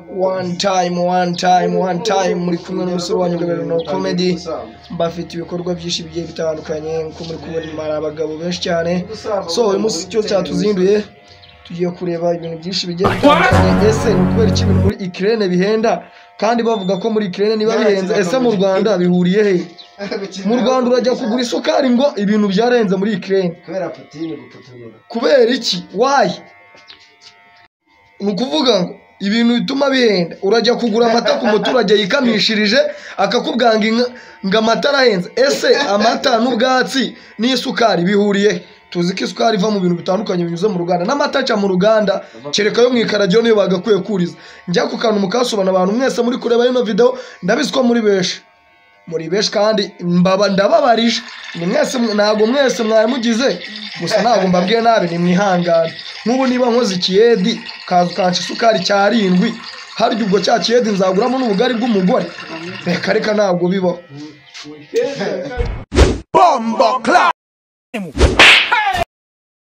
One time, one time, one time, muri kumwe n'umusore wanyu Gabiro Comedy. Mbafite ibikorwa byinshi bigiye bitandukanye, nkuko muri kubona hari abagabo benshi cyane. So uyu munsi cyose cyatuzinduye, tugiye kureba ibintu byinshi bigiye bitandukanye. Ese ni ukubera iki ibintu muri Ukraine bihenda, kandi bavuga ko muri Ukraine niba bihenze, ese mu Rwanda bihuriye he? Mu Rwanda urajya kugura isukari ngo ibintu byarenze muri Ukraine kubera Putin guputunura. Kubera iki? Why? Ni ukuvuga ngo ibintu bituma bihenda, urajya kugura amata ku muturage yikamishirije akakubwira ngo amata arahenze. Ese amata n'ubwatsi n'isukari bihuriye he? Tuzi ko isukari iva mu bintu bitandukanye binyuze mu ruganda, n'amata aca mu ruganda, kereka yo mu ikaragiro niyo bagakwiye kuriza. Njya ku kantu mukasobana abantu mwese muri kureba ino video, ndabizi ko muri benshi, muri benshi kandi mbaba ndababarije. Ni mwese, ntabwo mwese mwari mugize, gusa ntabwo mbabwiye nabi, ni mwihangane. Nk'ubu niba nkoze ikiyedi kaza ukanca isukari cyarindwi, harya ubwo cya kiyedi nzaguramo n'ubugari bw'umugore? Reka reka, ntabwo bibaho. Bombo clap.